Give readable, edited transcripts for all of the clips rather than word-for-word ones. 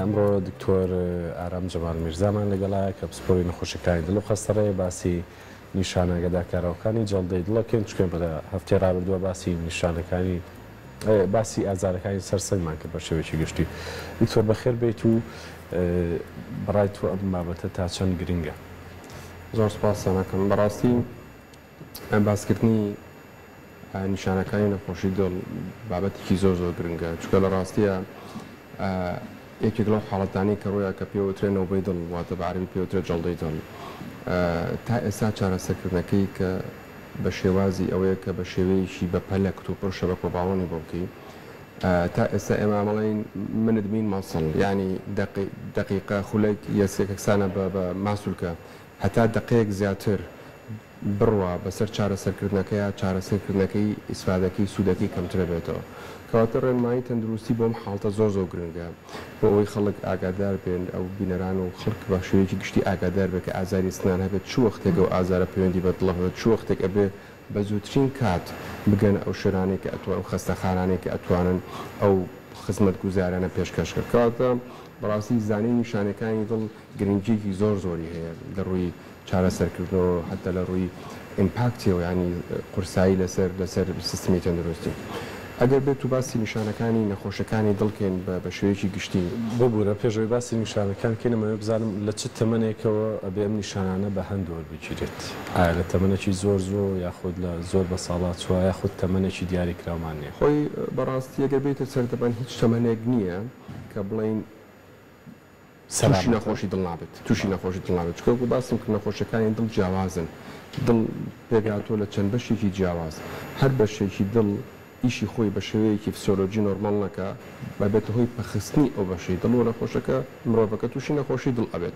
ئەمڕۆ دکتۆر ئارام جەمال میرزامان لەگەڵایە کە پسپۆری نەخۆشیەکانی دڵ و خەستەڕێیە. باسی نیشانە ئاگادارکاراوەکانی جەڵدەی دڵ ئەکەین، چونکە لە هەفتەی ڕابردووە باسی نیشانەکانی باسی ئازارەکانی سەر سنگمان کرد بە شێوەیەکی گشتی. دکتۆر بەخێر بێیت و بەڕای تۆ ئەم بابەتە تا چەند گرنگە؟ زۆر سوپاستان ئەکەم. بەڕاستی باسکردنی نیشانەکانی نەخۆشی دڵ بابەتێکی زۆر زۆر گرنگە، چونکە لە ڕاستیە یەکێک لەو حاڵەتانەی کە ڕوویا کە پێوترێ نەوبەی دڵ، واتە بە عەرەبی پێوترێ جەڵدەی دڵ، تا ئێستا چارەسەرکردنەکەی کە بە شێوازی ئەوەیە کە بە شێوەیەکی بەپەلە کتوپڕ شەبەک و باڵۆنی بۆ بکەی. تا ئێستا ئێمە ئەمەڵێین منت مین مەسڵ، یانی دەقیقە خولەک یەکسانە بە ماسولکە، هەتا دەقەیەک زیاتر بڕوا بەسەر چارەسەرکردنەکەیا، چارەسەرکردنەکەی ئیسفادەکەی سوودەکەی کەمترە بێتەوە. کەواتە ڕێنمایی تەندروستی بۆ ئەم حاڵتە زۆر زۆر گرنگە بۆ ئەوەی خەڵک ئاگادار بێن، ئەو بینەران و خەڵک بە شێوەیەکی گشتی ئاگادار بێت کە ئازاری سنان هەبێت چ وەختێک ئەو ئازارە پەیوەندی بە دڵەوە هەبێت، چ وەختێک ئەبێ بە زووترین کات بگەنە ئەو شوێنانەی کە ئەتوان، ئەو خەستەخانانەی کە ئەتوانن ئەو خزمەتگوزاریانە پێشکەش کەن. کەواتە بەڕاستی زانینی نیشانەکانی دڵ گرنگیەکی زۆر زۆری هەیە لە ڕووی چارەسەرکردنەوە حەتا لە ڕووی ئیمپاکتیەوە یانی قورسایی لەسەر لەسەر سیستمی تەندروستی. ئەگەر بێت و باسی نیشانەکانی نەخۆشەکانی دڵ کەین بە بە شێوەیەکی گشتی. ببورە پێش ئەوەی باسی نیشانەکان کەین ئەمەوێ بزانم لە چ تەمەنێکەوە ئەبێ ئەم نیشانانە بە هەند وەربگیرێت؟ ئایا لە تەمەنێکی زۆر زووەوە یاخود لە زۆر بەساڵاچووە یاخود تەمەنێکی دیاریکراومان نیە؟ خۆی بەڕاستی ئەگەر بێیتە سەر تەمەن هیچ تەمەنێک نیە کە بڵێین تووشی نەخۆشی دڵ نابێت تووشی نەخۆشی دڵ نابێت چونکە وەکو باسم کرد نەخۆشیەکانی دڵ جیاوازن دڵ پێکهاتووە لە چەند بەشێکی جیاواز هەر بەشێکی دڵ ئیشی خۆی بە شێوەیەکی فسیۆلۆجی نۆرماڵ نەکا ئەبێتە هۆی پەخستنی ئەو بەشەی دڵ و نەخۆشەکە مرۆڤەکە تووشی نەخۆشی دڵ ئەبێت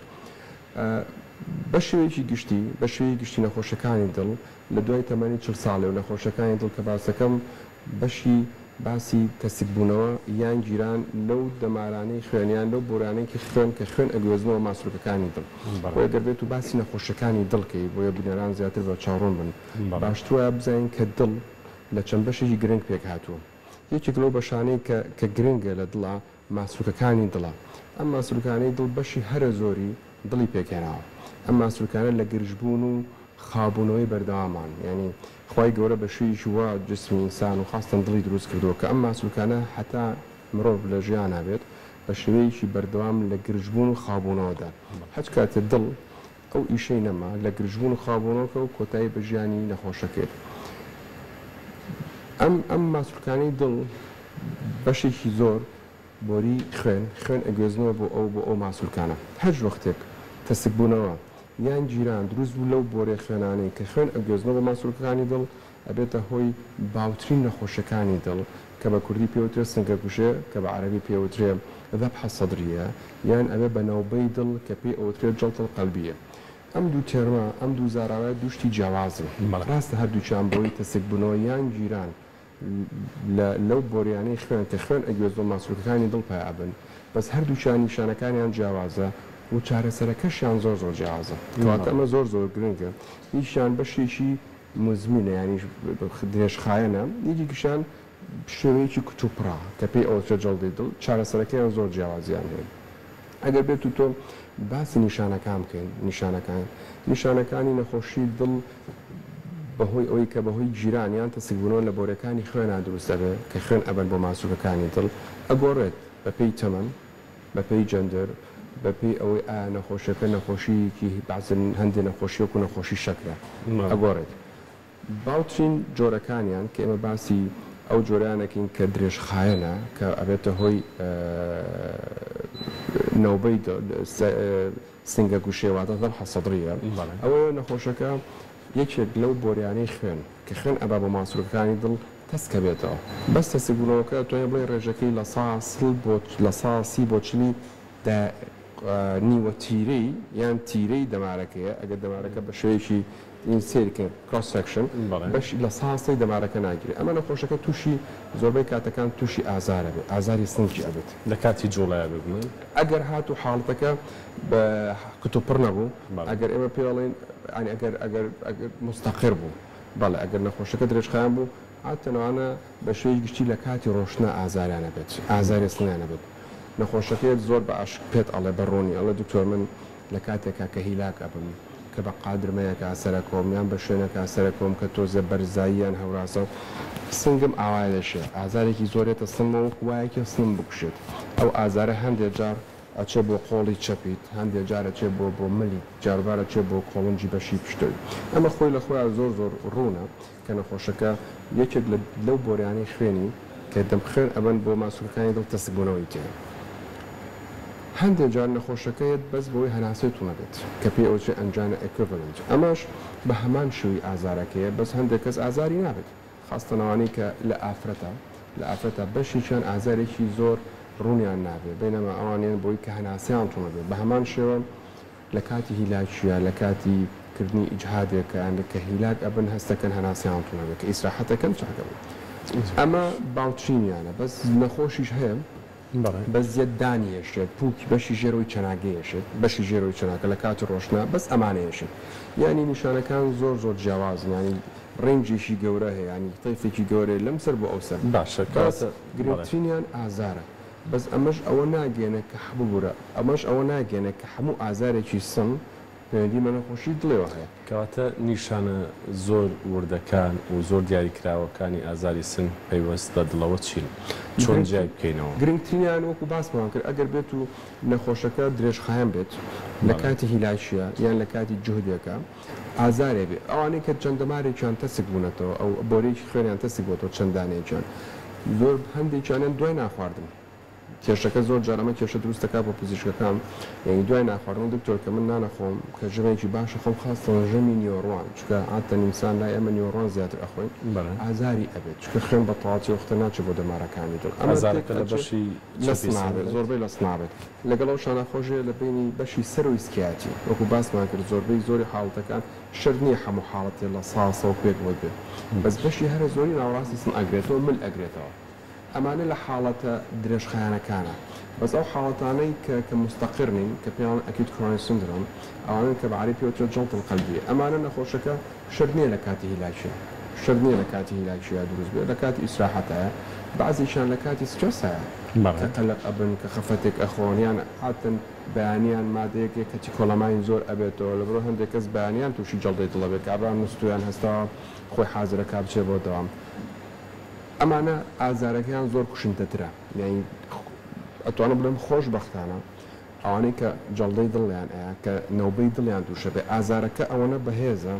بە شێوەیەکی گشتی بە شێوەی گشتی نەخۆشەکانی دڵ لە دوای تەمەنی 40 ساڵێ و نەخۆشەکانی دڵ کە باسەکەم بەشی باسی تەسکبوونەوە یان گیران لەو دەمارانەی خوێن یان لەو بۆریانەی کە خوێن کە خوێن ئەگوێزنەوە ماسولکەکانی دڵ. بۆیە گەر بێت و باسی نەخۆشیەکانی دڵ کەی بۆیە بینەران زیاتر بەرچاوڕوون بن باشتر وایە بزانین کە دڵ لە چەند بەشێکی گرنگ پێکهاتووە. یەکێک لەو بەشانەی کە کە گرنگە لە دڵا ماسولکەکانی دڵە. ئەم ماسولکانەی دڵ بەشی هەرە زۆری دڵی پێکهێناوە. ئەم ماسولکانە لە گرژبوون و خاوبوونەوەی بەردەوامان یانی خوای گەورە بە شێوەیەکی وا جسمی ئینسان و خاستەن دڵی دروست کردووە کە ئەم ماسولکانە هەتا مرۆڤ لە ژیانا بێت بە شێوەیەکی بەردەوام لە گرژبوون و خاوبوونەوەدان. هەچ کاتێ دڵ ئەو ئیشەی نەما لە گرژبوون و خاوبوونەوەکە و کۆتایی بە ژیانی نەخۆشەکەیت. ئەم ئەم ماسولکانەی دڵ بەشێکی زۆر بۆری خوێن خوێن ئەگوێزنەوە بۆ ئەو بۆ ئەو ماسولکانە. هەچ وەختێک تەسکبوونەوە یان گیران دروست بوو لەو بۆرێ خوێنانەی کە خوێن ئەگوێزنەوە بۆ ماسولکەکانی دڵ ئەبێتە هۆی باوترین نەخۆشیەکانی دڵ کە بە کوردی پێوترێ سنگەکوژێ کە بە عەرەبی پێوترێ ذبحە صدریە یان ئەبێ بە نەوبەی دڵ کە پێی ئەوترێ جلطە القلبیە. ئەم دوو تێرمە، ئەم دوو زاراوەیە دوو شتی جیاوازن. ڕاستە هەردووکیان بەهۆی تەسکبوونەوە یان گیران لە لەو بۆریانەی خوێن کە خوێن ئەگوێزنەوە ماسولکەکانی دڵ پیا ئەبن، بەس هەردووکیان نیشانەکانیان جیاوازە و چارەسەرەکەشیان زۆر زۆر جیاوازە. کەواتە ئەمە زۆر زۆر گرنگە. یەکیان بەشێکی موزمینە یانیش درێژخایەنە، یەکێکیشیان شێوەیەکی کتوپڕە کە پێی ئەوترێت جەڵدەی دڵ، چارەسەرەکەیان زۆر جیاوازیان هەیە. ئەگەر بێت و تۆ باسی نیشانەکان بکەین، نیشانەکان نیشانەکانی نەخۆشی دڵ بەهۆی ئەوەی کە بەهۆی گیران یان تەسکبوونەوە لە بۆریەکانی خوێنا دروست ئەبێ کە خوێن ئەبەن بۆ ماسولکەکانی دڵ ئەگۆڕێت بەپێی تەمەن، بەپێی جەندەر، بەپێی ئەوەی ئایا نەخۆشیەکە نەخۆشییەکی بەعزن هەندێ نەخۆشی وەکو نەخۆشی شەکرە ئەگۆڕێت. باوترین جۆرەکانیان کە ئێمە باسی ئەو جۆرەیان ئەکەین کە درێژخایەنە کە ئەبێتە هۆی نەوبەی سنگە گوشێ واتە ذبحە صدریە ئەوەیە نەخۆشەکە یەکێک لەو بۆریانەی خوێن کە خوێن ئەبا بۆ ماسولکەکانی دڵ تەسکە بێتەوە بەس تەسکبوونەوەکە ئەتوانین بڵێین ڕێژەکەی لە سا سڵ بۆ لە سا سی بۆ چلی دا نیوە تیرەی یان تیرەی دەمارەکەیە ئەگەر دەمارەکە بە شێوەیەکی سەیر کەین cross section بەش لە سا سەی دەمارەکە ناگیرێ ئەمە نەخۆشەکە تووشی زۆربەی کاتەکان تووشی ئازار ئەبێت ئازاری سنگی ئەبێت. لە کاتی جوڵەیا بێگومان. ئەگەر هاتوو حاڵەتەکە بە کتوپڕ نەبوو ئەگەر ئێمە پێی ئەڵێین یانی ئەگەر ئەگەر ئەگەر موستەقیر بوو بەڵێ ئەگەر نەخۆشەکە درێژخایەن بوو عادەتەن ئەوانە بە شێوەی گشتی لە کاتی ڕۆشتنا ئازاریان ئەبێت ئازاری سنگیان ئەبێت. نەخۆشەکەیەت زۆر بە ئاشک پێت ئەڵێ بە ڕوونی ئەڵێ دکتۆر من لە کاتێکا کە هیلاک ئەبم کە بە قادرمەیەکا سەرەکەوم یان بە شوێنێکا سەرەکەوم کە تۆزێ بەرزایی یان هەورازە سنگم ئاوا دەشێ ئازارێکی زۆر یەتە سنگمەوە وەکو وایە کێ سنگم بکوشێت ئەو ئازارە هەندێ جار ئەچێ بۆ قۆڵی چەپیت هەندێ جار ئەچێ بۆ بۆ ملیت جاروبار ئەچێ بۆ کۆڵنجی بەشی پشتەوی ئەمە خۆی لە خۆیا زۆر زۆر ڕوونە کە نەخۆشەکە یەکێک لە لەو بۆریانەی خوێنی کە دەم خوێن ئەبەن بۆ ماسولکەکانی دڵ تەسکبوونەوەی تێیە. هەندێ جار نەخۆشەکە یەت بەس بەوەی هەناسەی توند ئەبێت کە پێی ئەوترێ angina equivalent ئەمەش بە هەمان شێوەی ئازارەکەیە بەس هەندێک کەس ئازاری نابێت خاستەن ئەوانەی کە لە ئافرەتە لە ئافرەتە بەشێکیان ئازارێکی زۆر ڕوونیان نابێت بەینەما ئەوان یەن بەوەی کە هەناسەیان توند ئەبێت بە هەمان شێوە لە کاتی هیلاکییا لە کاتی کردنی ئیجهادێکا یان کە هیلاک ئەبن هەستەکەن هەناسەیان توند ئەبێت کە ئیسراحەتەکەن چاک ئەبن ئەمە باوترینیانە بەس نەخۆشیش هەیە بەس یەت دانی ئێشێت پوکی بەشی ژێرەوەی چەناگەی ئێشێت بەشی ژێرەوەی چەناکە لە کاتی ڕۆشتنا بەس ئەمانە ئێشێت یانی نیشانەکان زۆر زۆر جیاوازن یانی range ێکی گەورە هەیە یانی تەیفێکی گەورەیە لەم سەر بۆ ئەو سەر باشە بەس کەواتە بەڵێ. گرنگترینیان ئازارە بەس ئەمەش ئەوە ناگەیەنێ کە ببورە ئەمەش ئەوە ناگەیەنێ کە هەموو ئازارێکی سنگ پەیوەندی بە نەخۆشی دڵیەوە هەیە. کەواتە نیشانە زۆر وردەکان و زۆر دیاریکراوەکانی ئازاری سنگ پەیوەست بە دڵەوە چین؟ چۆن جیای بکەینەوە؟ گرنگترینیان وەکو باسمان کرد ئەگەر بێت و نەخۆشەکە درێژخایەن بێت لە کاتی هیلاکیە یان لە کاتی جوهدێکا ئازارێ بێ ئەوانەی کە چەند دەمارێکیان تەسک بوونەتەوە ئەو بۆریەکی خوێنیان تەسک بۆتەوە چەند دانەیەکیان زۆر هەندێکیانیان دوای نانخواردن کێشەکە زۆر جار ئەمە کێشە دروست دەکات بۆ پزیشکەکان یانی دوای نانخواردن دکتۆر کە من نانەخۆم کە ژەمێکی باش ئەخۆم خاستەن ژەمی نیۆڕوان چونکە عادەتەن ئینسان لای ئێمە نیۆڕوان زیاتر ئەخۆین ئازاری ئەبێت چونکە خوێن بە تەواوەتی وەختە ناچێت بۆ دەمارەکانی دڵ ئەمە تێک ئازارەکە لە ئەچێت بەشی لە چەپی سنابێت سنگە؟ زۆربەی لە سنابێت لەگەڵ ئەو شانەخۆشیە لە بەینی بەشی سەرەوەی سکیاتی وەکو باسمان کرد زۆربەی زۆری حاڵەتەکان شەرت نیە هەموو حاڵەتێ لە ساسە و پێکەوە بێت بەس بەشی هەرە زۆری ناوەڕاستی سن ئەگرێتەوە مل ئەگرێتەوە ئەمانە لە حاڵەتە درێژخایەنەکانە بەس ئەو حاڵەتانەی کە کە مستقر نین کە پێیان acute coronary syndrome ئەوانەن کە بە عەرەبی پێ وترێت جەڵتە القلبیە ئەمانە نەخۆشەکە شەرت نیە لە کاتی هیلاکیا شەرت نیە لە کاتی هیلاکیا دروست بێت لە کاتی ئیسراحەتایە بەعزێکیان لە کاتی سترێسایە کە قەلەق ئەبن کە خەفەتێک ئەخۆن یان عادەتەن بەیانیان مادەیەک کە catecholamine زۆر ئەبێتەوە لەبەرئەوە هەندێک کەس بەیانیان توشی جەڵدەی دڵ ئەبێت کابرا نوستوو یان هەستاوە خۆی حازرەکا بچێ بۆ دەوام ئەمانە ئازارەکەیان زۆر کوشندەترە یانی ئەتوانم بڵێم خۆشبەختانە ئەوانەی کە جەڵدەی دڵیان ئەیا کە نەوبەی دڵیان توشە بێ ئازارەکە ئەوەنە بەهێزە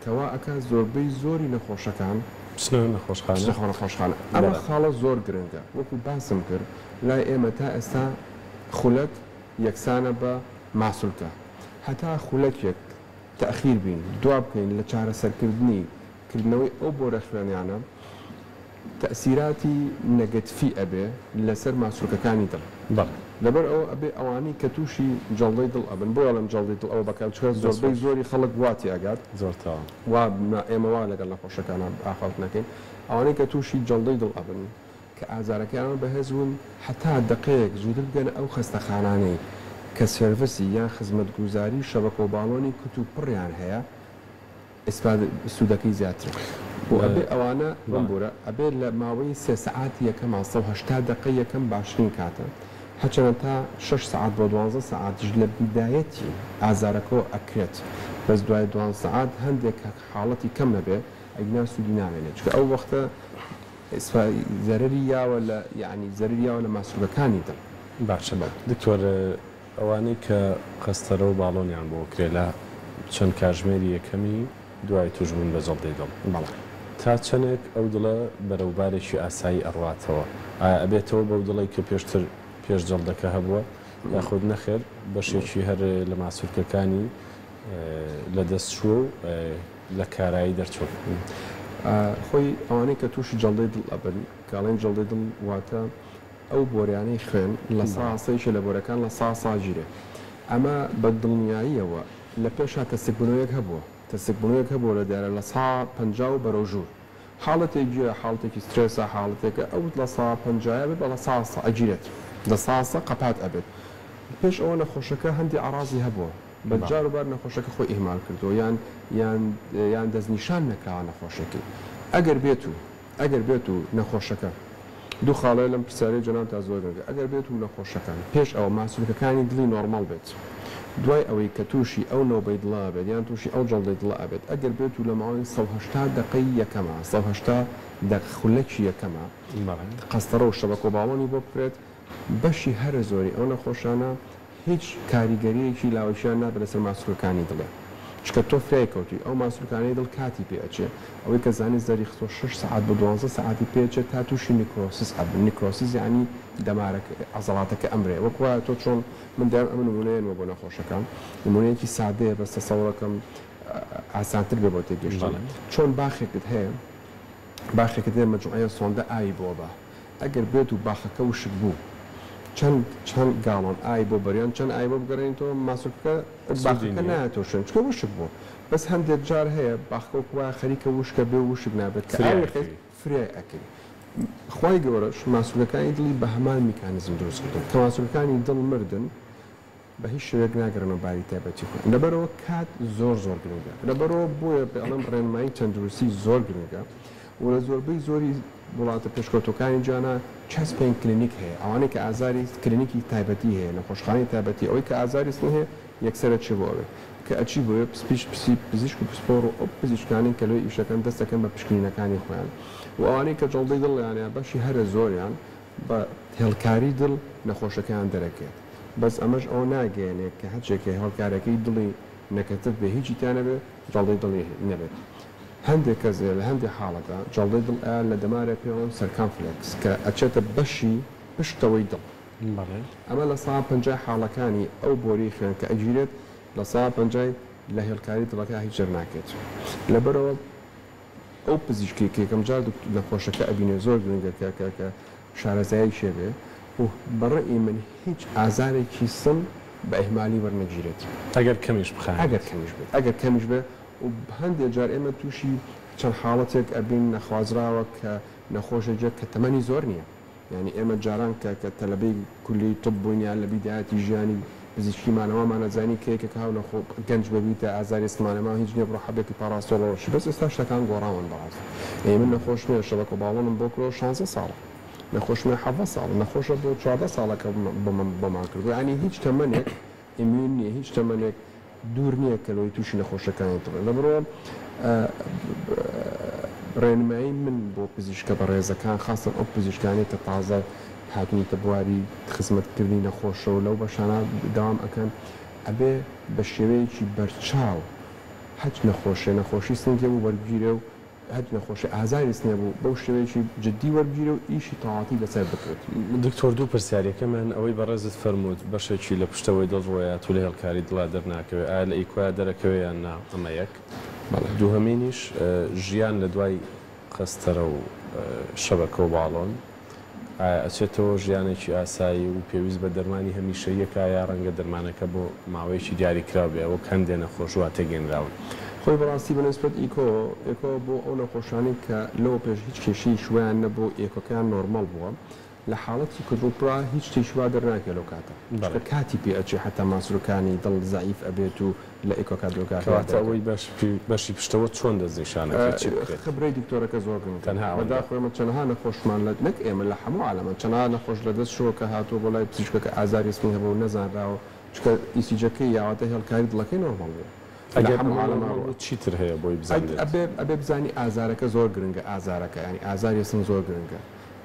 کە وا ئەکا زۆربەی زۆری نەخۆشەکان بچنە نەخۆشخانە. بچنە نەخۆشخانە ئەمە خاڵە زۆر گرنگە وەکو باسم کرد لای ئێمە تا ئێستا خولەک یەکسانە بە ماسولکە هەتا خولەکێک تەئخیر بین دوا بکەین لە چارەسەرکردنی کردنەوەی ئەو بۆرە خوێنیانە تەئسیراتی نەگەتفی ئەبێ لەسەر ماسولکەکانی دڵ. بەڵێ. لەبەر ئەوە ئەبێ ئەوانەی کە تووشی جەڵدەی دڵ ئەبن، بۆیە ئەڵێم جەڵدەی دڵ ئەوە بەکار چونکە دەست زۆربەی خۆش. زۆری خەڵک وا تێئەگات. زۆر تەواو. وا ئێمە وا لەگەڵ نەخۆشەکانا ئاخاوتن ئەکەین، ئەوانەی کە تووشی جەڵدەی دڵ ئەبن کە ئازارەکەیان بەهێز بوون هەتا دەقەیەک زووتر بگەنە ئەو خەستەخانانەی کە سێرڤسی یان خزمەتگوزاری شەبەکە و باڵۆنی کتوپڕیان هەیە، ئیسفادە سوودەکەی زیاترە بۆ ئەبێ ئەوانە بمبورە ئەبێ لە ماوەی سێ سەعاتی یەکەما 180 دەقەی یەکەم باشترین کاتە هەرچەنە تا شەش سەعات بۆ 12 سەعاتیش لە بیدایەتی ئازارەکەوە ئەکرێت بەس دوای 12 سەعات هەندێک حاڵەتی کەم نەبێ ئەگینا سوودی نامێنێت چونکە ئەو وەختە زەرەری یاوە لە یەعنی زەرەری یاوە لە ماسولکەکانی دڵ. باشە دکتۆر ئەوانەی کە قەستەرە و باڵۆنیان بۆ کرێ لە چەند کاژمێری یەکەمی دوای توشبوون بە جەڵدەی دڵ تا چەنێک ئەو دڵە بەرەو بارێکی ئاسایی ئەڕواتەوە؟ ئایا ئەبێتەوە بەو دڵەی کە پێشتر پێش جەڵدەکە هەبووە یاخود نەخێر بەشێکی هەر لە ماسولکەکانی لە دەست چووە و لە کارایی دەرچوون؟ خۆی ئەوانەی کە تووشی جەڵدەی دڵ ئەبن، کە ئەڵێن جەڵدەی دڵ واتە ئەو بۆریانەی خوێن لە سا سەیشە لە بۆرەکان لە سا سا گیرێ. ئەمە بە دڵنیاییەوە لە پێشا تەسکبوونەوەیەک هەبووە. تەسکبوونەوەیەک هەبووە لە دیارە لە سا 50 و بەرەو ژوور. حاڵەتێک گیرە، حاڵەتێکی سترێسە، حاڵەتێکە ئەو لە سا پەنجایە بێت بە لە سا سە ئەگیرێت. لە سا سە قەپات ئەبێت. پێش ئەوە نەخۆشەکە هەندێ ئەڕازی هەبووە. بە جار و بار نەخۆشەکە خۆی ئیهمال کردووە یان یان یان دەستنیشان نەکراوە نەخۆشیەکەی. ئەگەر بێت و ئەگەر بێت و نەخۆشەکە. دوو خاڵەیە لەم پرسیارەی جەنابتا زۆر گرنگە ئەگەر بێت و نەخۆشەکان پێش ئەوە ماسولکەکانی دڵی نۆرماڵ بێت دوای ئەوەی کە تووشی ئەو نەوبەی دڵە ئەبێت یان تووشی ئەو جەڵدەی دڵە ئەبێت ئەگەر بێت و لە ماوەی 180 دەقەی یەکەما 180 دەق خولەکی یەکەما قەستەڕە و شەبەکە و باڵۆنی بۆ بکرێت بەشی هەرە زۆری ئەو نەخۆشانە هیچ کاریگەریەکی لاوەکیان نابێت لەسەر ماسولکەکانی دڵێ چونکە تۆ فریای کەوتوی ئەو ماسولکانەی دڵ کاتی پێ ئەچێ ئەوەی کە زانست دەری خستوە شەش سەعات بۆ 12 سەعاتی پێ ئەچێت تا توشی necrosis ئەبن necrosis یەعنی دەمارەکە عەزەڵاتەکە ئەمرێ وەک وایە تۆ چۆن من دایم ئەم نمونەیەنمە بۆ نەخۆشەکان نمونەیەکی سادەیە بەس تەسەورەکەم ئاسانتر بێ بۆ تێگەشتن چۆن باخێکت هەیە باخێکت هەیە مەجموعەیە سۆندە ئاوی بۆ بە ئەگەر بێت و باخەکە وشک بوو چەند چەند گاڵۆن ئاوی بۆ بەریان چەند ئاوی بۆ بگەڕێنیتەوە ماسولکەکە باخەکە نایەتەوە شوێن چونکە وشک بوو بەس هەندێک جار هەیە باخەکە وەکو وایە خەریکە وشکە بێ و وشک نابێت کە ئاوی خەیت فریای ئەکەی خوای گەورەش ماسولکەکانی دڵی بە هەمان میکانزم دروست کردوون کە ماسولکەکانی دڵ مردن بە هیچ شێوەیەک ناگەڕێنەوە باری تایبەتی خۆیان لەبەرئەوە کات زۆر زۆر گرنگە لەبەرئەوە بۆیە ئەڵێم ڕێنمایی تەندروستی زۆر گرنگە و لە زۆربەی زۆری وڵاتە پێشکەوتوەکانی جیهانا chest pain clinic هەیە ئەوانەی کە ئازاری کلینیکی تایبەتی هەیە نەخۆشخانەی تایبەتی ئەوەی کە ئازاری سنگ هەیە یەکسەر ئەچێ بۆ ئەوێ کە ئەچی بۆیە پسپیش پسی پزیشک و پسپۆڕ و ئەو پزیشکانەی کە لەوێ ئیشەکەن دەست دەکەن بە پشکنینەکانی خۆیان و ئەوانەی کە جەڵدەی دڵیان هەیە بەشی هەرە زۆریان بە هێڵکاری دڵ نەخۆشەکەیان دەرەکێت بەس ئەمەش ئەوە ناگەیەنێ کە هەرچێک کە هێڵکارەکەی دڵی نەکەتف بێ هیچی تیا نەبێ جەڵدەی دڵی نەبێت هەندێ کەس لە هەندێ حاڵەتا جەڵدەی دڵ ئەیا لە دەمارێ پێڵن circumflex کە ئەچێتە بەشی پشتەوەی دڵ ئەمە 50% حاڵەکانی ئەو بۆری خوێن کە ئەگیرێت 50%ی لە هێڵکاری دڵەکە هیچ دەرناکرێت لەبەرئەوە ئەو پزیشکەی کە یەکەم جار نەخۆشەکە ئەبینێ زۆر گرنگە کە کە کە شارەزایەکی هەبێ و بە ڕەئی من هیچ ئازارێکی سم بە ئیهمالی وەرنەگیرێت. ئەگەر کەمیش بخایەنێت. ئەگەر کەمیش بێت ئەگەر کەمیش بێت و هەندێ جار ئێمە تووشی چەند حاڵەتێک ئەبین نەخوازراوە کە نەخۆشێک کە تەمەنی زۆر نییە یانی ئێمە جاران کە کە تەلەبەی کولیەی طب بووین یان لە بیدایەتی ژیانی پزیشکیمان وامان ئەزانی کە یەکێک هاو نەخۆ گەنج بەبیتە ئازاری سڵمانە ما هیچ نیە بڕۆ حەبێکی پاڕاستۆڵ ڕۆشی بەس ئێستا شتەکان گۆڕاون بەڕاست ئێ من نەخۆشم هەیە شەبەکە باڵۆنم بۆ کرۆ 16 ساڵە نەخۆشم هەیە 17 ساڵە نەخۆشە بۆ 14 ساڵە کە بۆمان کردووە یانی هیچ تەمەنێک immune نیە هیچ تەمەنێک دوور نیە کە لەوەی تووشی نەخۆشیەکانی تر بن لەبەرئەوە ڕێنمایی من بۆ پزیشکە بەڕێزەکان خاستەن ئەو پزیشکانەی کە تازە هاتوونەتە بواری خزمەتکردنی نەخۆشەوە لەو بەشانە دەوام ئەکەن ئەبێ بە شێوەیەکی بەرچاو هەچ نەخۆشێ نەخۆشی سنگێ بوو وەربگیرێ و هەر نەخۆشی ئازاری سنە بوو بەو شێوەیەکی جدی وەربگیرێ و ئیشی تەواوەتی لەسەر بکرێت. دکتۆر دوو پرسیار یەکەمیان ئەوەی بەڕێزت فەرمووت بەشێکی لە پشتەوەی دڵ ڕۆیات و لە هێڵکاری دڵا دەرناکەوێ ئایا لە ئیکۆیا دەرەکەوێ یان نا ئەمە یەک بەڵێ. دووهەمینیش ژیان لە دوای قەستەرە و شەبەکە و باڵۆن ئایا ئەچێتەوە ژیانێکی ئاسایی و پێویست بە دەرمانی هەمیشەییەکا یا ڕەنگە دەرمانەکە بۆ ماوەیەکی دیاریکراو بێ وەک هەندێ نەخۆش وا تێگەینراون؟ خۆی بەڕاستی بە نسبەت ئیکۆ، ئێکۆ بۆ ئەو نەخۆشانەی کە لەوە پێش هیچ کێشەیەکی وایان نەبووە و ئێکۆکەیان نۆرماڵ بووە لە حاڵەتی کتوپڕا هیچ شتێکی وا دەرناکەوێت لەو کاتە چونکە کاتی پێ ئەچێ حەتا ماسولکانی دڵ زەعیف ئەبێت و لە ئێکۆکاردیۆگرافیا کەواتە دەرەکەوێت. ئەوەی بەشی پشتەوە چۆن دەستنیشان ئەکرێت چی بکرێت؟ خبرەی دکتۆرەکە زۆر گرنگە تەنها ئەوەندە. بەداخەوە ئێمە چەنەها نەخۆشمان لە نەک ئێمە لە هەموو عالەما چەنەها نەخۆش لە دەست چووە کە هاتووە بۆ لای پزیشکەکە ئازاری سنگی هەبووە و نەزانراوە چونکە ECG ەکەی یا واتە هێڵکاری دڵەکەی نۆرماڵ بووە لە ئەگەر هەموو ئەمە عالەما نۆرماڵ ڕووە. بوو چیتر هەیە بۆی بزانرێت؟ ئەبێ ئەبێ بزانی ئازارەکە زۆر گرنگە ئازارەکە یانی ئازاری سنگ زۆر گرنگە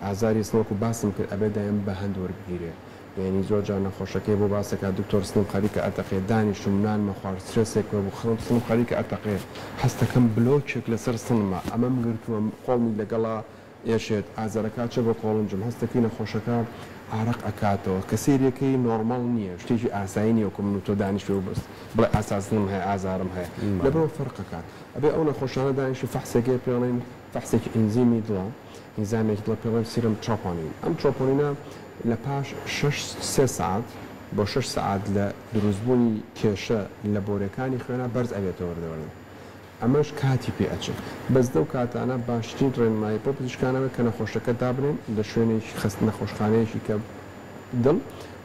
ئازاری سنگ وەکو باسم کرد ئەبێ دایم بە هەند وەربگیرێ یانی زۆر جار نەخۆشەکەی بۆ باس دەکات دکتۆر سنم خەریکە ئەتەقێ دانیشتوم نانمە خوارد سترێسێک هەبوو خەم سنم خەریکە ئەتەقێ هەستەکەم بلۆکێک لەسەر سنمە ئەمەم گرتووە قۆڵمی لەگەڵا ئێشێت ئازارەکە ئەچێ بۆ قۆڵنجم هەستەکەی نەخۆشەکە ئارەق ئەکاتەوە کە سەیرەکەی نۆرماڵ نییە شتێکی ئاسایی نییە وەکو من و تۆ دانیشتووی و بەس بڵێ ئاساسنم هەیە ئازارم هەیە لەبەرئەوە فەرق ئەکات ئەبێ ئەو نەخۆشانە دانیشی فەحسێک هەیە پێڵێن فەحسێکی ئینزیمی دڵە ئینزامێکی دڵە پێڵێن serum troponin ئەم troponin ە لە پاش شەش سێ سەعات بۆ شەش سەعات لە دروستبوونی کێشە لە بۆرێکانی خوێنا بەرز ئەبێتەوە وردە وردە ئەمەش کاتی پێ ئەچێت بەس لەو کاتانە باشترین ڕێنمایی بۆ پزیشکان ئەوەیە کە نەخۆشەکە دابنێن لە شوێنێکی خەست نەخۆشخانەیەکی کە دڵ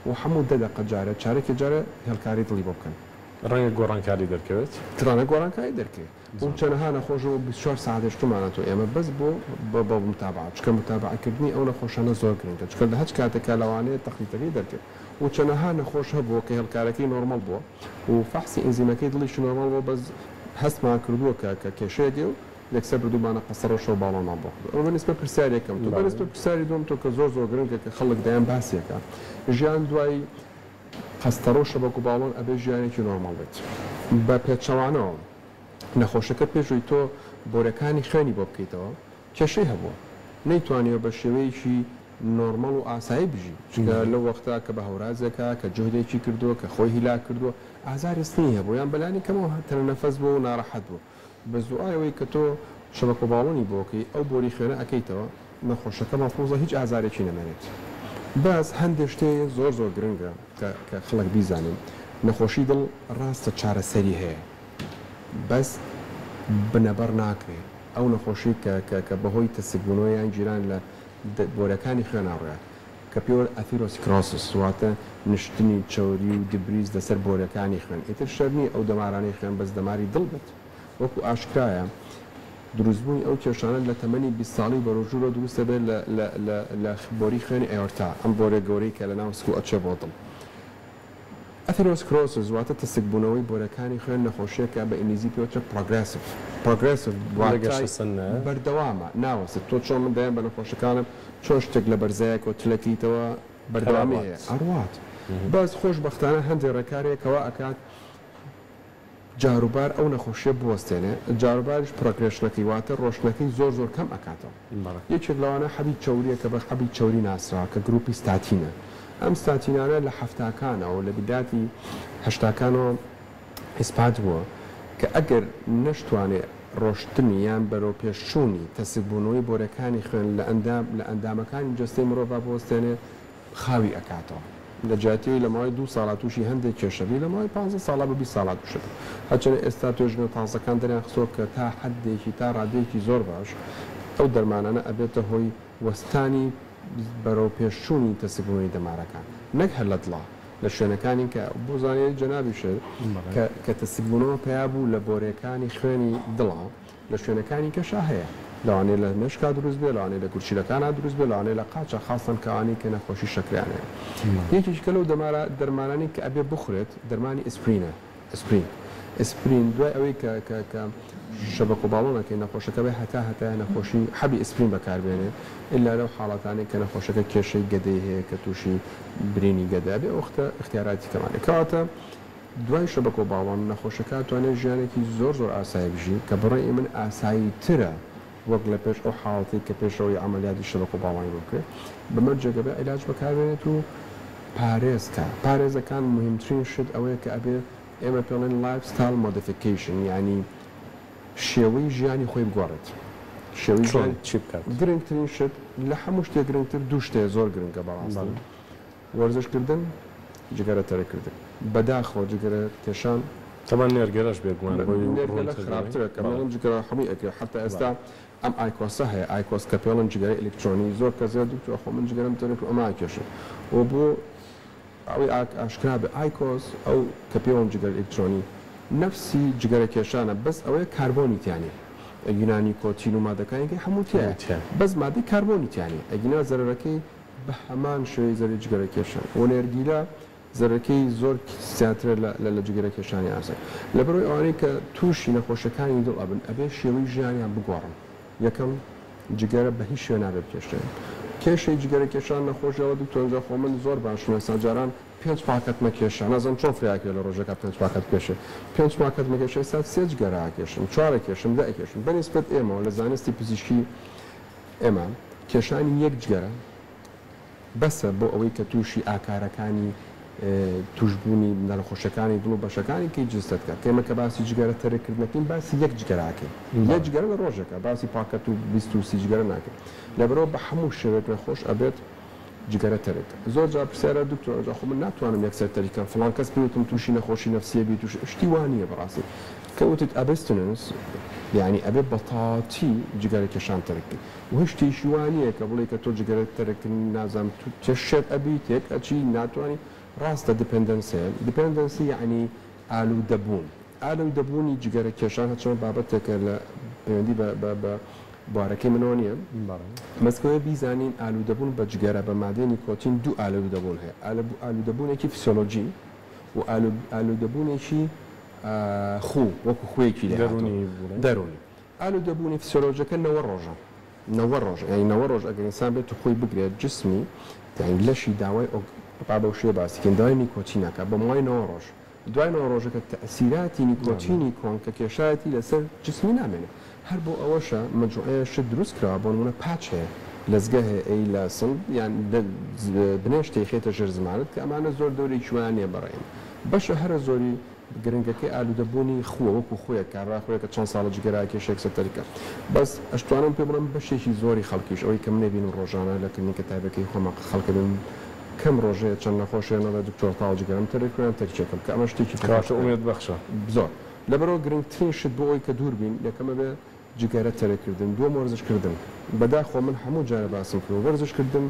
و هەموو دە دەقە جارێ چارەکێ جارێ هێڵکاری دڵی بۆ بکەن. ڕەنگە گۆڕانکاری دەرکەوێت؟ ڕەنگە گۆڕانکاری دەرکەوێت. و چەنەها نەخۆشەوە 24 سەعات هێشتومانەتەوە ئێمە بەس بۆ بۆ متابعە، چونکە متابعەکردنی ئەو نەخۆشانە زۆر گرنگە، چونکە لە هەچ کاتێکا لەوانەیە تەخلیتەکەی دەرکەوێت. و چەنەها نەخۆش هەبووە کە هێڵکارەکەی نۆرمەڵ بووە و فەحسی ئەنزیمەکەی دڵیشی نۆرمەڵ بووە، بەس هەستمان کردووە کە کە کێشەیەکەی و یەکسەر بردوومانە قەسەڕەشەوە باڵۆنمان بۆ کردووە. ئەمە بەنیسبەت پرسیاری یەکەم تۆ. بەنیسبەت پرسیاری دووەم تۆ کە زۆر زۆر گرنگە کە خەڵک دایان باسیەکە، ژیان دوای قەستەڕە و شەبەک و باڵۆن ئەبێ ژیانێکی نۆرمەڵ بێت. بە پێچەوانەوە نەخۆشەکە پێش ئەوەی تۆ بۆرەکانی خوێنی بۆ بکەیتەوە کێشەی هەبووە، نەیتوانیوە بە شێوەیەکی نۆرمەڵ و ئاسایی بژی، چونکە لەو وەختە کە بە هەورازێکە، کە جوهدێکی کردووە، کە خۆی هیلاک کردووە، ئازاری سنگی هەبووە یان بەلانی کەمەوە تەنەنەفەس بووە و ناڕەحەت بووە. بەس دوای ئەوەی کە تۆ شەبەکە و باڵۆنی بۆ کەی ئەو بۆری خوێنە ئەکەیتەوە، نەخۆشەکە مەفروزە هیچ ئازارێکی نەمێنێت. بەس هەندێ شتێ زۆر زۆر گرنگە کە کە خەڵک بیزانێ، نەخۆشی دڵ ڕاستە چارەسەری هەیە بەس بنەبڕ ناکرێ. ئەو نەخۆشی کە کە کە بەهۆی تەسکبوونەوە یان گیران لە بۆرەکانی خوێنا ڕویات کە پێوەر atherosclerosis واتە نشتنی چەوری و debris لەسەر بۆرەکانی خوێن، ئیتر شەرت نییە ئەو دەمارانەی خوێن بەس دەماری دڵ بێت، وەکو ئاشکرایە دروستبوونی ئەو کێشانە لە تەمەنی 20 ساڵی و بەرەو ژوورەوە دروست دەبێت لە لە لە لە بۆری خوێنی ئەیۆرتا، ئەم بۆرە گەورەی کە لە ناو سک و ئەچێ بۆ دڵ. Atherosclerosis واتە تەسکبوونەوەی بۆرەکانی خوێن نەخۆشییەکە بە ئینگلیزی پێ وترێ progressive، progressive واتای بەردەوامە ناوەستێت، تۆ چۆن من دەیان بە نەخۆشەکانم چۆن شتێک لە بەرزایەکەوە تلەکەیتەوە بەردەوامی هەیە ئەڕوات، بەس خۆشبەختانە هەندێ ڕێکار هەیە کەوا ئەکات جاروبار ئەو نەخۆشیە بوەستێنێ، جاروباریش progression ەکەی واتە ڕۆشتنەکەی زۆر زۆر کەم ئەکاتەوە. یەکێک لەوانە حەبی چەوریە کە بە حەبی چەوری ناسراوە کە گروپی ستاتینە. ئەم ستاتینانە لە حەفتاکانەوە لە بیداتی هەشتاکانەوە ئیسپات بووە کە ئەگەر نەشتوانێ ڕۆشتنی یان بەرەو پێشچوونی تەسکبوونەوەی بۆرەکانی خوێن لە ئەندام لە ئەندامەکانی جەستەی مرۆڤا بوەستێنێ، خاوی ئەکاتەوە. لە جیاتی ئەوەی لە ماوەی دوو ساڵا تووشی هەندێک کێشە بی، لە ماوەی پانزە ساڵا بۆ 20 ساڵا تووشە بی. هەرچەندە ئێستا توێژینەوە تازەکان دەریان خستووە کە تا حەدێکی، تا ڕادەیەکی زۆر باش ئەو دەرمانانە ئەبێتە هۆی وەستانی بەرەو پێشچوونی تەسکبوونەوەی دەمارەکان. نەک هەر لە دڵا، لە شوێنەکانی کە بۆ زانیاری جەنابیشت کە کە تەسکبوونەوە پەیا بوو لە بۆرێکانی خوێنی دڵا، لە شوێنەکانی کەشا هەیە، لەوانەیە لە مێشکا دروست بێت، لەوانەیە لە گورچیلەکانا دروست بێت، لەوانەیە لە قاچا، خاسەن کەوانەی کە نەخۆشی شەکرەیان هەیە. یەکێکیکە لەو دەمارە دەرمانانەی کە ئەبێ بخورێت دەرمانی ئەسپرینە، ئەسپرین. ئەسپرین دوای ئەوەی کە کە کە شەبەک و باڵۆن ئەکەی نەخۆشەکە بێ هەتا هەتایە نەخۆشی حەبی ئەسپرین بەکاربێنێ ئیلا لەو حاڵەتانەی کە نەخۆشەکە کێشەی گەدەی هەیە کە تووشی برینی گەدە ئەبێ ئەو وەختە ئیختیاراتی کەمانێ. کەواتە دوای شەبەک و باڵۆن نەخۆشەکە ئەتوانێت ژیانێکی زۆر زۆر ئاسایی بژی کە بەڕەئی من ئاسایی ترە وەک لە پێش ئەو حاڵەتەی کە پێش ئەوەی عەمەلیاتی شەبەک و باڵۆنی بۆ بکرێت بە مەرجێک ئەبێ عیلاج بەکاربێنێت و پارێز کا پارێزەکان موهیمترین شت ئەوەیە کە ئەبێ ئێمە پێڵێن lifestyle modification یانی شێوەی ژیانی خۆی بگۆڕێت شێوەی چۆن چی بکات؟ گرنگترین شت لە هەموو شتێک گرنگتر دوو شتەیە زۆر گرنگە بەڕاستی وەرزش کردن، جگەرە تەرک کردن. بەداخەوە جگەرە کێشان. تەبعەن نێرگەلەش بێگومان بۆی نێرگەلە ڕوونتر بووی. خراپترە کە بەڵێ. مەڵێم جگەرە هەمووی ئەکرێ حەتا ئێستا بەڵێ. ئەم IQOS ە هەیە IQOS کە پێڵن جگەرەی ئەلیکترۆنی زۆر کەس دەڵێ دکتۆر خۆ من جگەرەم تەرک کردوە ئەمە ئەکێشم و بۆ ئەوەی ئاشکرا بێ IQOS ئەو کە پێوەن جگەرە ئەلیکترۆنی نەفسی جگەرە کێشانە بەس ئەوەیە کاربۆنی تیا نیە ئەگینا نیکۆتین و مادەکانی کەی هەموو هەموو تیایە تیایە. بەس مادەی کاربۆنی تیا نیە ئەگینا زەرەرەکەی بە هەمان شێوەی زەرەری جگەرە کێشان و نێرگیلە زەرەرەکەی زۆر زیاترە لە لە جگەرە کێشانی ئاسایی. لەبەرئەوەی ئەوانەی کە تووشی نەخۆشیەکانی دڵ ئەبن ئەبێ شێوەی ژیانیان بگۆڕن. یەکەم، جگەرە بە هیچ شێوە نابێ بکێشرێ. کێشەی جگەرە کێشان نەخۆشی ئەڵێ دکتۆر جا خۆ من زۆر باشم ئێستا جاران پێنج پاکەت مەکێشا نازانم چۆن فریاکەوێ لە ڕۆژێکا پێنج پاکەت بکێشێ پێنج پاکەت مەکێشا ئێستا سێ جگەرە ئەکێشم چوار ئەکێشم دە ئەکێشم بە نیسبەت ئێمەوە لە زانستی پزیشکی ئێمە کێشانی یەک جگەرە بەسە بۆ ئەوەی کە تووشی ئاکارەکانی تووشبوونی نەخۆشیەکانی دڵ و بەشەکانی کەی جستەت کە ئێمە کە باسی جگەرە تەرک کردنەکەین باسی یەک جگەرە ئەکەین یەک جگەرە لە ڕۆژێکە باسی پاکەت و 20 و 30 جگەرە ناکەین لەبەرئەوە بە هەموو شێوەیەک نەخۆش ئەبێت جگەرە تەرک زۆر جار پرسیارە دکتۆر ئەوجا خۆ من ناتوانم یەکسەر تەرک کەم فڵان کەس پێی وتم تووشی نەخۆشی نەفسیە بی تووشی شتی وا نییە بەڕاستی کە وتت abstinence یانی ئەبێ بەتەواوەتی جگەرە کێشان تەرک کەی و هیچ شتێکی وا نییە کە بڵێی کە تۆ جگەرە تەرک نازانم تێ شێت ئەبی تێک ئەچی ناتوانی ڕاستە dependence هەیە dependency یانی. ئالوودەبوون، ئالوودەبوونی جگەرە کێشان هەرچەندە بابەتێکە لە پەیوەندی بە بە بە بوارەکەی منەوە نییە، بەس کەوێ بیزانین ئالوودەبوون بە جگەرە بە مادەی نیکۆتین دوو ئالوودەبوون هەیە، ئالوودەبوونێکی فسیۆلۆجی و ئالوودەبوونێکی خوو وەکو خوویەکی لێهاتوو دەروونی. ئالوودەبوونی فسیۆلۆجەکە 90 ڕۆژە، 90 ڕۆژ یانی 90 ڕۆژ ئەگەر ئینسان بێت و خۆی بگرێت جسمی یانی لەشی داوای با بەو شێوەیە باسی کەین داوای نیکۆتین ئەکات بە ماوەی 90 ڕۆژ دوای 90 ڕۆژەکە تەئسیراتی نیکۆتینی کۆن کە کێشایەتی لەسەر جسمی نامێنێ هەر بۆ ئەوەشە مەجموعەیە شت دروست کراوە بۆ نمونە patch هەیە لەزگە هەیە ئەی لە سنگ یان بنێشت تەیخەیتە ژێر زمانت کە ئەمانە زۆر دەورێکی وایان نیە بەڕێین بەشە هەرە زۆری گرنگەکەی ئالوودەبوونی خووە وەکو خوویەک کابرا خوویەکە چەند ساڵە جگەرە ئەکێشێ یەکسەر تەرکە بەس ئەشتوانم پێ بڵێم بەشێکی زۆری خەڵکیش ئەوەی کە من ئەبینم ڕۆژانە لە کلینیکە تایبەکەی خۆما خەڵک ئەبینم کەم ڕۆژەیە چەند نەخۆشێ نەڵێ دکتۆر تاو جگەرەم تەرک کرد یان تەرکیەکەم کە ئەمە شتێکی کەواتە ئومێد بەخشە. زۆر لەبەرئەوە گرنگترین شت بۆ ئەوەی کە دوور بین یەکەم ئەبێ جگەرە تەرک کردن دووەم وەرزش کردن بەداخەوە من هەموو جارێ باسم کردوە وەرزش کردن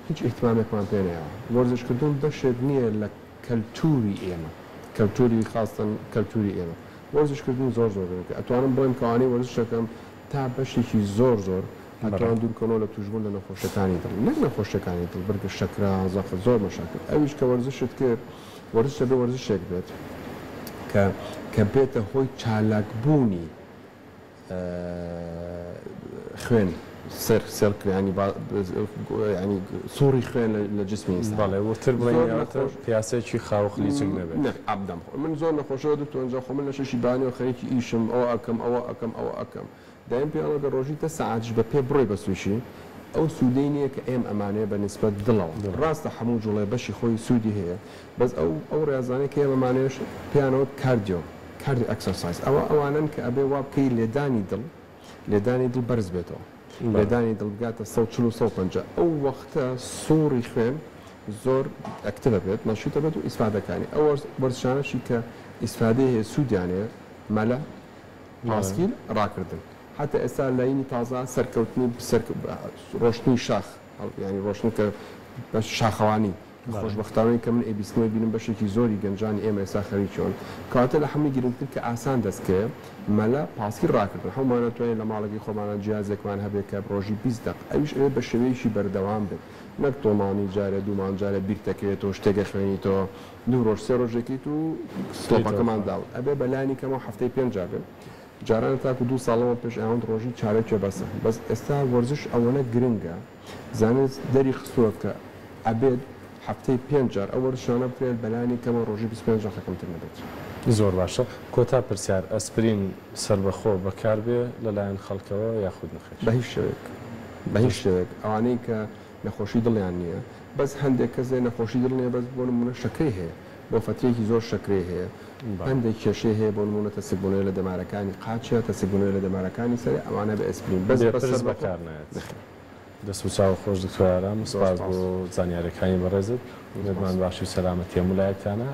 هیچ ئیهتمامێکمان پێ نەیاوە وەرزش کردن بەشێک نیە لە کەلتوری ئێمە کەلتوری خاستەن کەلتوری ئێمە وەرزش کردن زۆر زۆر گرنگە ئەتوانم بڵێم کە ئەوانەی وەرزش ئەکەم تا بەشێکی زۆر زۆر ئەتوان دوورکەونەوە لە توشبوون لە نەخۆشیەکانی دڵ نەک نەخۆشیەکانی دڵ بەرگە شەکرە زەخت زۆر مەشاکل ئەویش کە وەرزشت کرد وەرزش ئەبێ وەرزشێک بێت کە کە بێتە هۆی چالاک بوونی خوێن سێر سێرکل یانی با یانی سوڕی خوێن لە جسمی ئینسان. بەڵێ وردتر بڵێین زۆر ئەوەتە نەخۆش پیاسەیەکی خاو و خلیچک نەبێت. نە ئەبدەم خۆ من زۆر نەخۆشەوە دکتۆر ئینجا خۆ من لە شەشی بەیانیەوە خەریکی ئیشم ئەوە ئەکەم ئەوە ئەکەم ئەوە ئەکەم دایم پێی ئەڵێم گەر ڕۆژی دە سەعاتیش بە پێ بڕۆی بە سویشی ئەو سوودەی نییە کە ئێم ئەمانەیە بە نیسبەت دڵەوە ڕاستە هەموو جوڵەیە بەشی خۆی سوودی هەیە بەس ئەو ئەو ڕیازانەی کە ئێمە ئەمانەیەش پێیانەوت cardio cardio exercise ئەوە ئەوانەن کە ئەبێ وا بکەی لێدانی دڵ لێدانی دڵ بەرز بێتەوە لێدانی دڵ بگاتە 140 و 150 ئەو وەختە سوڕی خوێن زۆر active ئەبێت نەشیت ئەبێت و ئیسفادەکانی ئەو وەرزشانەشی کە ئیسفادەی هەیە سوودیان هەیە مەلە پاسکیل ڕاکردن حتا ئێستا لاینی تازە سەرکەوتنی ڕۆشتنی شاخ یانی ڕۆشتن کە بە شاخەوانی خۆشبەختانەی کە من ئەیبیستم و ئەیبینم بەشێکی زۆری گەنجانی ئێمە ئێستا خەریکیۆن. کەواتە لە هەمووی گرنگتر کە ئاسان دەستکەوێ مەلە، پاسکیل ڕاکردن. هەموومان ئەتوانین لە ماڵەکەی خۆمانا جیازێکمان هەبێ کە ڕۆژی 20 دەق ئەویش ئەوێ بە شێوەیەکی بەردەوام بێت نەک تۆمانی جارێ دوو مانگ جارێ بیرتەکەوێتەوە شتێک ئەخوێنیتەوە دوو ڕۆژ سێ ڕۆژێکیت و سڵۆپەکەمان داوت ئەبێ بە لانی کەمەوە هەفتەی پێنج جار بێ. جاران تاکو دوو ساڵ لەمەو پێش ئەیانوت ڕۆژی چارەکێ بەسە بەس ئێستا وەرزش ئەوەنە گرنگە زانست دەری خستووە کە ئەبێت هەفتەی پێنج جار ئەو وەرزشانە بکرێت بەلانی کەمەوە ڕۆژی 25 دەقە کەمتر نەبێت. زۆر باشە کۆتا پرسیار ئەسپرین سەربەخۆ بەکار بێ لەلایەن خەڵکەوە یاخود نەخێر؟ بە هیچ شێوەیەک بە هیچ شێوەیەک ئەوانەی کە نەخۆشی دڵیان نییە بەس هەندێک کەس هەیە نەخۆشی دڵ نییە بەس بۆ نموونە شەکرەی هەیە بۆ فەترەیەکی زۆر شەکرەی هەیە هەندێک کێشەی هەیە بۆ نموونە تەسکبوونەوەی لە دەمارەکانی قاچە تەسکبوونەوەی لە دەمارەکانی سەرێ ئەوانە بە ئەسپرین بەس بێ بە پرس سەربەخۆ بەکار نایەت. نەخێر. دەست و چاوت خۆش دکتۆر ئارام زۆر سپاس سپاس. بۆ زانیاریەکانی بەڕێزت زۆر ئومێدمان سپاس. باشی و سەلامەتی هەموو لایەکتانە.